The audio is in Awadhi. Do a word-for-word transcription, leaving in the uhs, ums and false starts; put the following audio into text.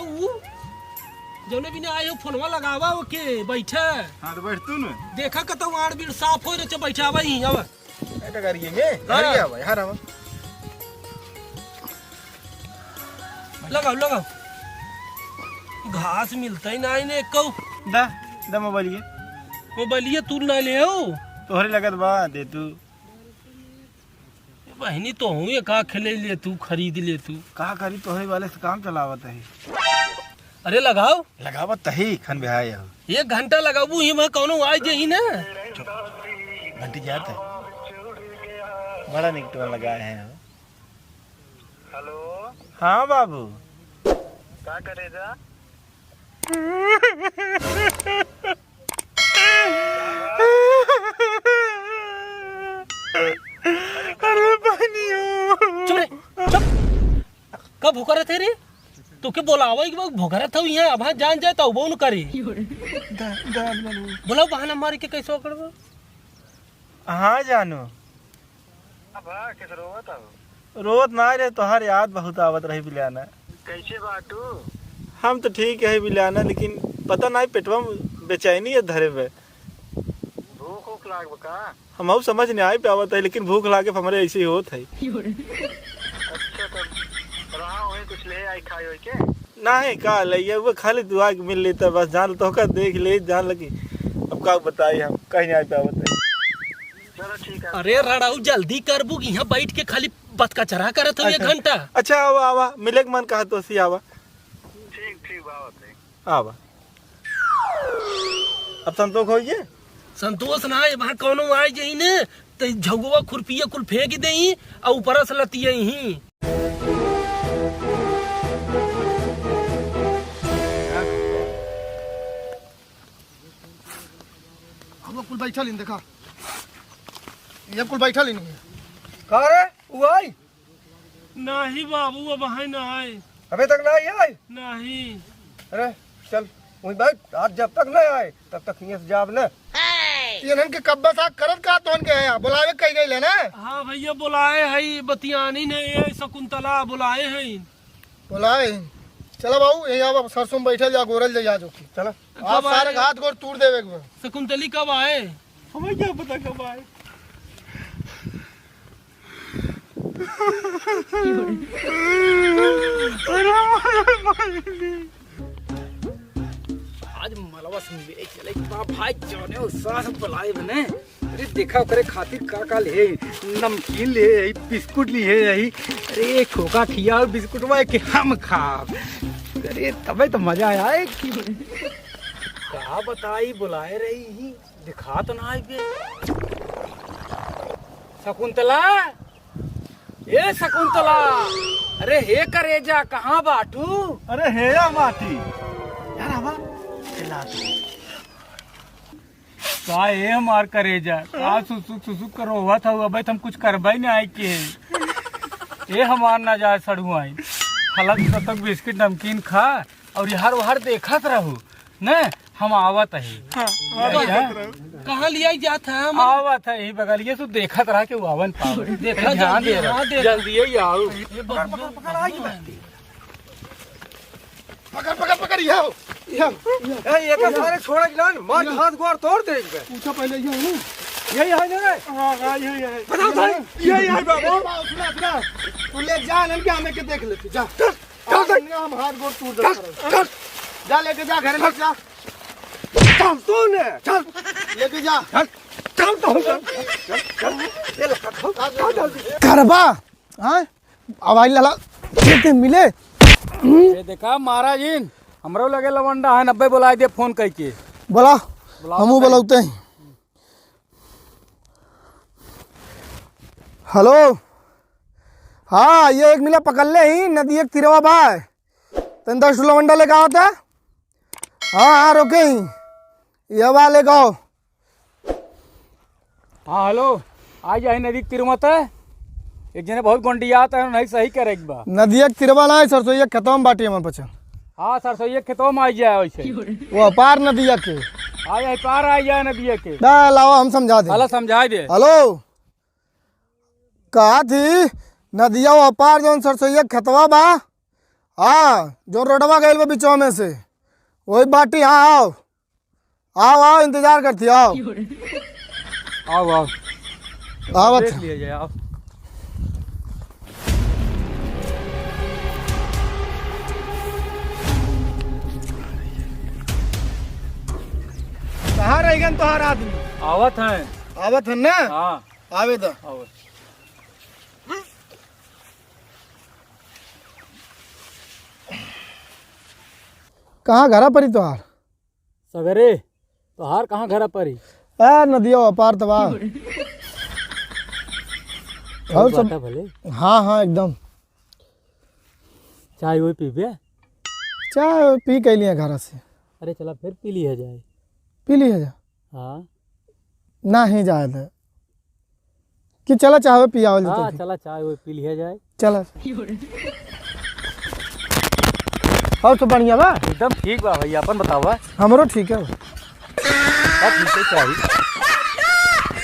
ऊ, जौने बिना आए हो, फोनवा लगावा ओके, बैठे। हाँ, तो बैठ तू न। देखा कतौ आड़ बीड़ साफ हो रहे, बैठावा ही, अब। ए, डगरिये में, हाँ। घर आवा, यहाँ आवा। लगाओ, लगाओ। घास मिलता ही ना इन्हें एको। दा, दा मोबाइल ये। मोबाइल ये तू ना ले हो। तोहरे लगत बा, दे तू। ए बहिनी, तोहू एक आँख ले ले तू, खरीद ले तू। का करी, तोहरे वाले से काम चलावत है। अरे लगाओ। लगावत तही खन बिहाय हो। एक घंटा लगाबू ही, वहाँ कौनो आ जाई ना। घंटी जात है। बड़ा निक टोन लगाए हैं। हेलो। हाँ बाबू। का करे जा? अरे बहनियो। चुप रे, चुप। कब भोकरत है रे? तोके बोलावा एक बार, भोकरत हौ यहाँ, अब हाँ जान जाए तो वो न करे। दा-, दा-, दा-, बोलाओ, बहाना मार के कैसे ओकड़बो? हाँ जानू। अब हाँ, किस रोवत हौ? रोवत ना रे, तोहार याद बहुत आवत रही बिलाना। कैसे बा तू? हम तो ठीक है बिलाना, लेकिन पता नहीं पेटवा में बेचैनी है धरे में। भूख ऊख लाग बा का? हमहू समझ नहीं आई पावत है, लेकिन भूख लागे हमरे ऐसे ही होत है। अच्छा, तब रहा होई, कुछ ले आई खाई होई के? नहीं, का ले, ये वो खाली दुआ के मिल लेता बस, जान तोहका देख ले, जान लगी। अब का बताई हम, कहीं नहीं आई पावत है। चलो ठीक है। अरे रड़ाऊ, जल्दी करबू कि यहाँ बैठ के खाली बतकचरा करत हो एक अच्छा। घंटा। अच्छा, आवा, आवा, मिले के मन कहा तो सी आवा। ठीक, ठीक, बात है। आवा। अब संतोष होइए? संतोष ना, ये बाहर कौनो आए जाई ने, तो झगुआ खुरपिया कुल फेंक देई, और ऊपर से लतिया ही। हम लोग कुल बैठल ही देखा, ये कुल बैठल ही नहीं है। का रे, वो आई? नाही बाबू, अब है ना आए। अबे तक ना आई? नाही। अरे चल, वहीं बैठ, आज जब तक ना आए, तब तक हियां से जाब ना। इन्हन के कब्बा साथ करत का तोहन के है, बुलावे कही गई है ना? हाँ भैया, बुलाए है, बतियानी ने, ये शकुंतला बुलाए है। बोला है। चला बाबू, यहीं आवा, सरसों में बैठल जा, गोरल जा, जा जो कि। चला। आज कब आए? सारे हाथ गोड़ तूड़ देवे एक बार। शकुंतली कब आए? हमें क्या पता कब आए। आज मलवा से मिले चले के बा भाई, जौने उत्साह से बुलाए बने। अरे देखा ओकरे खातिर का का ले, नमकीन ले आई, बिस्कुट ले आई। अरे खोका खियाओ बिस्कुटवा के हम खाब। अरे तबे तो मजा आए। का बताई, बुलाए रही ही, दिखा तो ना आई बे। शकुंतला, ए शकुंतला, अरे हे करेजा, कहाँ बाटू? अरे हे या माटी, यार आवा, चिल्ला तू। का ए हमार करेजा, का सुसुक सुसुक करो हुआ था, अबे त हम कुछ करबे नहीं आए के। ए हमार ना जाए सड़ुआइन, हालत तब तक बिस्किट नमकीन खा और यार वहार देखत रहू, ने हम आवत ही। हाँ, आवत ही। कहाँ लिया जात है हम? आवत ही, यही बगलिए से देखत रहा कि वो आवन पावे। देखा ध्यान जल्दी, दे रहा। हाँ, देख। जल्दी ही आओ। ये बाबू, पकड़, पकड़, पकड़, आई बाबू। पकड़, पकड़, पकड़, ये आओ, ये आओ। ए, ये का सारे छोड़ा कि ना, मार के हाथ गोड़ तोड़ दे इनके। पूछो पहले, ये है ना? यही है ना रे? हाँ, हाँ, यही है। बता भाई, यही है बाबू। ए, बाबू, सुना, सुना। तू ले जा, इनके हमें के देख लेते, जा। चल, चल, चल। इनका हम हाथ गोड़ तोड़ चल, देते हैं। चल। जा, लेके जा, घर में जा। चल, तू ने, चल। लेके जा। चल, चल, तू, चल। चल, चल। ये ले, चल, चल, चल, जल्दी। करबा, हाँ? अब आई लाला, देते मिले। ये देखा महाराज इन, हमरो लगे लवंडा है, नब्बे बुलाए दे फोन करके। बोला, बुलाओ हमू तो। बुलाते हैं। हेलो, हाँ, ये एक मिला पकड़ ले ही, नदी एक तिरवा बा। तन दस ठो लवंडा लेके आवत है। हाँ, हाँ, रोके ही। ये बा लेके आओ। हाँ, हेलो, आ जाए नदी के तिरवा त। एक जने बहुत गोंडियात है, नहीं सही करे एक बार। नदिया के तिरवा ना है, सरसोईया के खेतवा में बाटी हमार पचन। हाँ, सरसोईया के खेतवा में आ जाए वैसे। वो अपार नदिया के। आ जाए, पार आ जाए नदिया के। ना, लावा, हम समझा दे। हला समझा दे। हेलो, कहा थी, नदिया वो अपार जौन सरसोईया के खेतवा बा, हाँ, जो रोडवा गइल बा बिचवा में से, वही बाटी। हाँ, आओ। आओ, आओ, इंतजार करती, आओ। आओ, आओ। आवत देख ह। लिया जाए, आओ। कहाँ रह गए तोहार आदमी? आवत हैं। आवत हैं ना? हाँ। आवे द। आवत। कहाँ घरा परी तोहार? सगरे, तोहार कहाँ घरा परी? आ, नदिया ओ पार त बा। और सब बाटा भले? हाँ, हाँ, एकदम। चाय ओय पीबे? चाय पी के लिए घरा से। अरे चला फिर पी लिया जाए। पी लिया जाए? हाँ। नाही जाए दे। कि चला चाहवे पियावल हाँ, जतई। चला चाय ओय पी लिया जाए। चला। और सब बढ़िया बा? एकदम ठीक बा भैया, अपन बतावा। हमरो ठीक है बा। सब ठीक है, चाही।